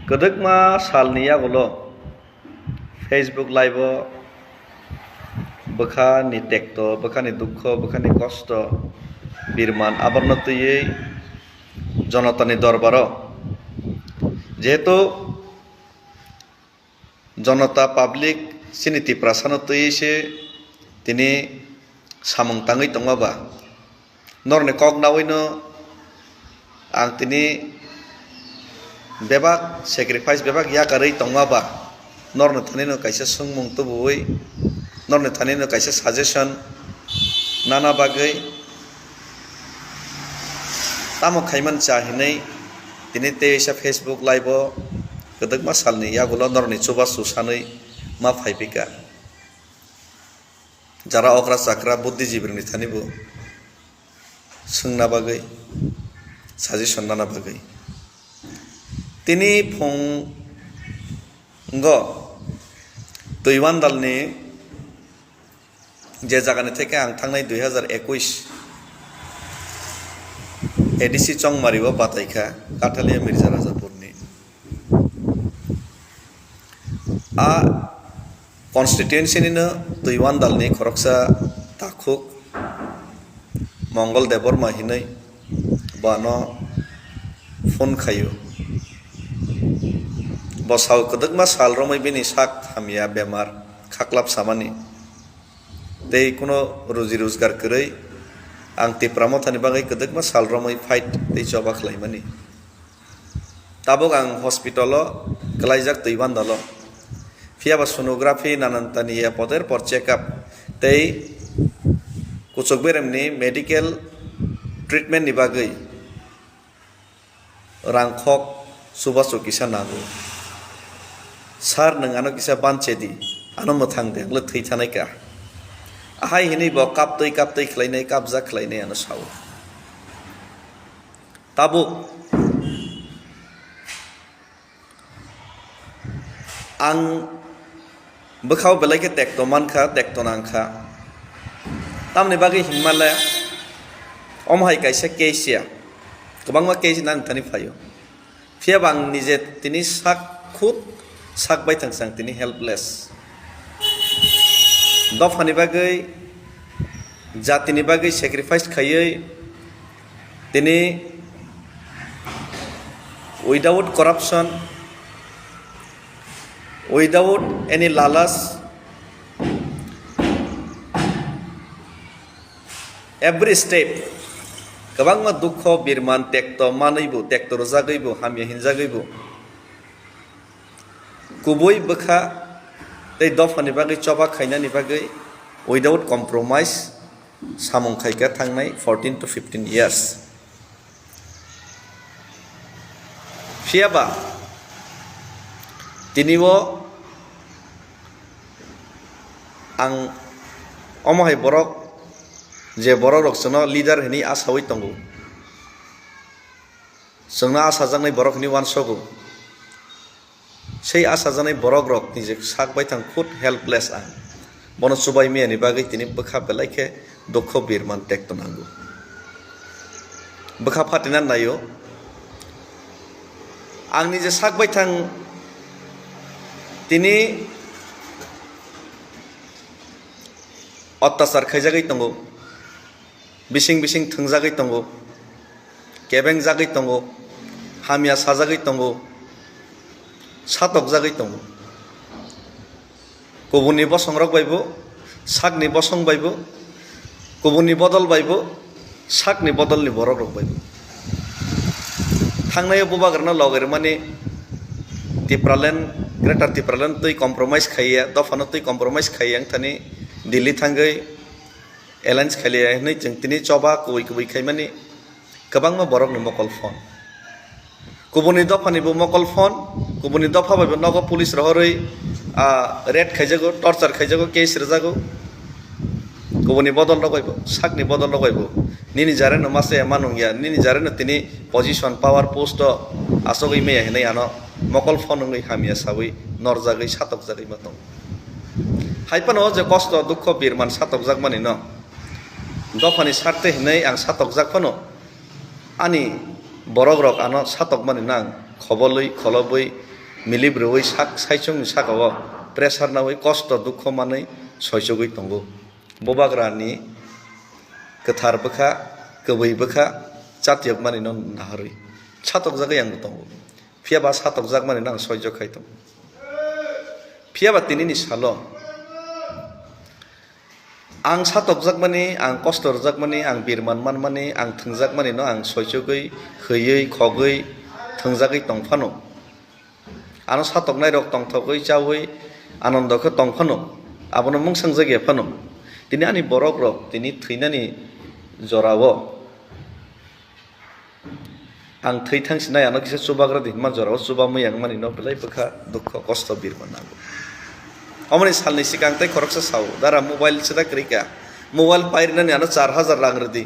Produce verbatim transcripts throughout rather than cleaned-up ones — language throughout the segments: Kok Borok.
Kwdwkma salni yagulo Facebook live-o bwkhani tekto, bwkhani dukho, bwkhani kosto, birman aborno twiwi jonotani dorbaro, jehetu jonota public chini Tiprasano twiwi se tini samung tangwi tongma ba, norokni kok nawino ang tini bebak sacrifice, bebak yakarwi tongma ba, norokni thanino kaisa swngmung tubuwi, norokni thanino kaisa suggestion nana bagwi tamo khaiman cha hinwi tini teisa Facebook live-o kwdwkma salni yagulo norokni chubachu sanwi ma phaipika. Jara okra chakra buddhijibirokni thani bo swngna bagwi, suggestion nana bagwi. Tini phungo Twiwandalni je jagani theke ang thangnai dui hazar ekush A D C Chongmari o batai kha, Kathalia Mirza Rajapurni. A constituency nino Twiwandalni khoroksa takhuk Mongol Debbarma hinwi bano phone khaio. Bo sao kwdwkma sal romwi bini sak hamya bemar khaklap samani. Tei kuno ruji rojgar kwrwi ang Tipra Mothani bagwi kwdwkma sal romwi fight tei choba khlaimani. Tabuk ang hospital-o kwlaijak Twiwandalo. Phiya ba sonography, nanantani ya poder por check-up tei kuchuk beremni medical treatment-ni bagwi rangkhok chubachu kisa nango. Sir, nwng ano kisa banchedi, ano mwthang de, ang le thwi thanai ka. Ahai hinwi bo kaptwi kaptwi khlainai, kapjak khlainai ano sao. Tabuk ang bwkhao belai khe tekto mankha, tekto nangkha. Tamni bagwi hinmale omo hai kaisa case ya, kwbangma case nang thani phaio. Phiya ba ang nije tini sak khud sak baithang sang tini helpless. Dophani bagwi, jatini bagwi sacrifice khaiwi tini without corruption, without any lalas, every step kwbangma dukho birman tekto manwi bo, tekto rwjagwi bo, hamya hinjagwi bo, kubui bwkha tei dophani bagwi choba khainani bagwi without compromise samung khaikha thangnai fourteen to fifteen years. Phiya ba tini o ang omo hai borok, je borok rok chwngno leader hinwi asawi tongo, chwngno asajaknai borok hinwi uansogo. Sei achajaknai borok rok ni je sak baithang khud helpless ang. Bono chubai miyani bagwi tini bwkha belai khe dukho birman tekto nango. Bwkha phatina naio. Ang nije sak baithang tini ottachar khaijagwi tongo. Bising bising thwngjagwi tongo, kebengjagwi tongo, hamya sajagwi tongo, satokjagwi tongo. Kubunni bosongrok baibo, sakni bosong baibo, kubunni bodol baibo, sakni bodolni borokrok baibo. Thangnaio bubagrano logai rwmani Tipraland, Greater Tipraland twi compromise khaiya, dophano twi compromise khaiya wngthani Delhi thangwi alliance khailiya hinwi chwng tini choba kubui kubui khaimani kwbangma borokni mokol phone. Kubuni dophani bo mokol phone, kubuni dopha bai bo nogo police rohorwi, ah, raid khaijago, torture khaijago, case rwjago. Kubuni bodol rok bai bo, sakni bodol rok bai bo. Nini jareno masa ema nungya, nini jareno tini position, power post o asogwi maya hinwi ano mokol phone wngwi hamya sawi norjagwi satokjagwi ma tongo. Hai phano o je kosto dukho birman satokjakmani no dophani sarte hinwi ang satokjak phano ani borok rok ano satokmani no ang khobolwi kholobwi milip rwui sak saichungni saka-o pressure naui kosto dukho manui soichugui tongo. Bubagrani kwthar bwkha, kwbwi bwkha, chatiyokmanino naharwi satokjagwi ang tongo. Phiyaba satokjakmanino ang soijo khai tongo. Phiyaba tinini salo ang satokjakmani, ang kosto rwjakmani, ang birman manmani, ang thwngjakmanino ang soichugwi, khwiwi, khogwi, thwngjagwi tongphano. Ano satoknairok tongthogwi chaui anondo khe tongphano, abono mungsangjagya phano. Tini ani borokrok tini thwinani jorao ang thwi thangsinai, ano kisa chubagra di hwnma jorao chubamwi ang manino belai bwkha dukho kosto birman nango. Omoni salni swkang tei khoroksa sao, dara mobile chwda kwrwi ka, mobile pairinani ano char hajar rang rwdi.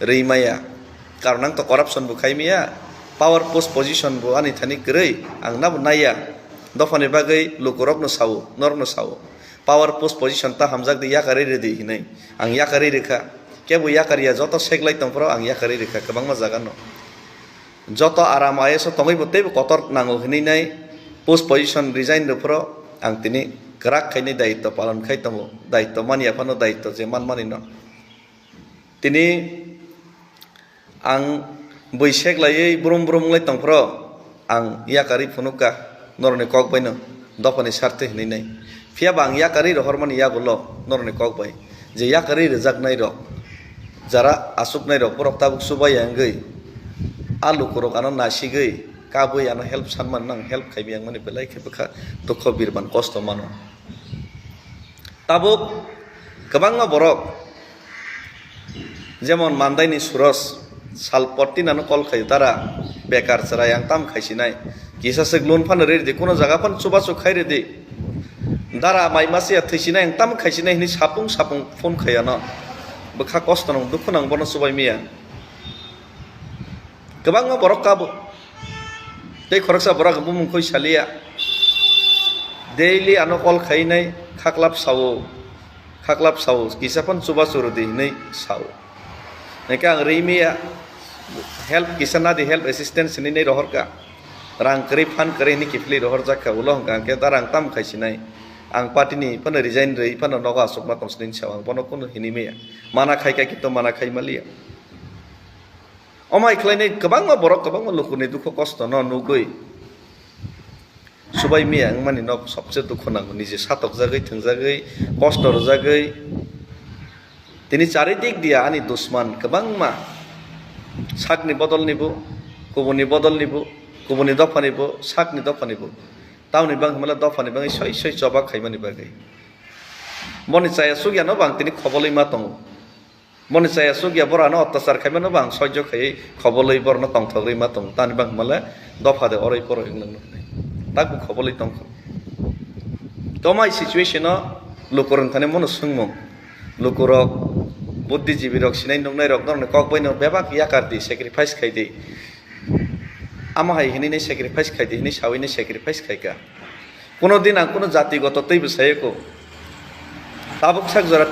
Rwi maya. Karon ang to corruption bo khai maya. Power post position bo ani thani kwrwi, ang nabo naiya. Dophani bagwi lukurokno sao, norokno sao. Power post position ta hamjak di, yakarwi rwdi hinwi. Ang yakarwi rwkha. Kebo yakarya, joto seklai tongphuru ang yakarwi rwkha kwbangma jagano. Joto aram I A S o tongwi bo teibo kotor nango hinwi nai post position resign rwphuru ang tini kwrak khainai daitw palon khai tongo. Daitw manya phano daitw je manmani no. Tini ang bui sek laiwi brum brum wnglai tongphuru ang yakarwi phunukha norokni kok baino dophani sartwi hinwi nai. Phiyaba ang yakarwi rohormani yagulo norokni kok bai je yakarwi rwjaknairok, jara achuknairok borok tabuk chubaya wngwi a lukurok ano nasigwi kabwi ano help sanmani nang help khaiwi ang mani belai khe bwkha dukho birman kosto mano. Tabuk kwbangma borok, jemon Mandaini Suros, sal portinano kol khaio, dara bekar chwrai ang tam khaisinai, kisa swk loan phano rwi rwdi, kuno jaga phano chubachu khai rwdi, dara mai masiya thwisinai ang tam khaisinai hinwi sapung sapung phone khai ano, bwkha kosto nang dukhu nang bono chubai miya. Kwbangma borok kabo. Tei khoroksa borok bumung khoi saliya. Daily ano call khainai khaklap sao. Khaklap sao. Kisa phano chubachu rwdi hinwi sao. Hingkhe ang rimiya help kisa nadi, help assistance hinwi nai rohorkha. Rang kwrwi phan kwrwi hinwi kiphilwi rohorjak kha. Ulo hwnkha hwnkhe da rang tam khaisinai. Ang party ni phano resign rwi phano nogo achukma tongsinai sao. Ang bono kunu hinwi maya. Mana khai kha kintu mana khai maliya. Omai khlainai kwbangma borok, kwbangma lukurni dukhu kosto no nugwi subai miya wngmani no sobse dukhu nango, nije satokjagwi, thwngjagwi, kosto rwjagwi. Tini charidik dia ani dusman kwbangma, sakni bodolni bo, kubuni bodolni bo, kubuni dophani bo, sakni dophani bo. Tamoni bang hwnmale dophani bagwi soi soi choba khaimani bagwi. Boni chaya sugya no bang tini khobolwi ma tongo. Boni chaya sugya borano ottachar khaimano bo ang soijo khaiwi khobolwi borno tongthok rwi ma tongo. Tani bang hwnmale dopha de oroi poroi wng nang nuknai. Takbo khobolwi tongkha. Tomai situation o lukurok wngthani mono swngmung. Lukurok, buddhijibi rok, sinai nuknai rok norokni kok baino bebak yakar di, sacrifice khai di. Amo hai hinwi nai sacrifice khai di, hinwi sawi nai sacrifice khai kha. Kuno din ang kuno jati goto teibo sayo ko. Tabuk sak jora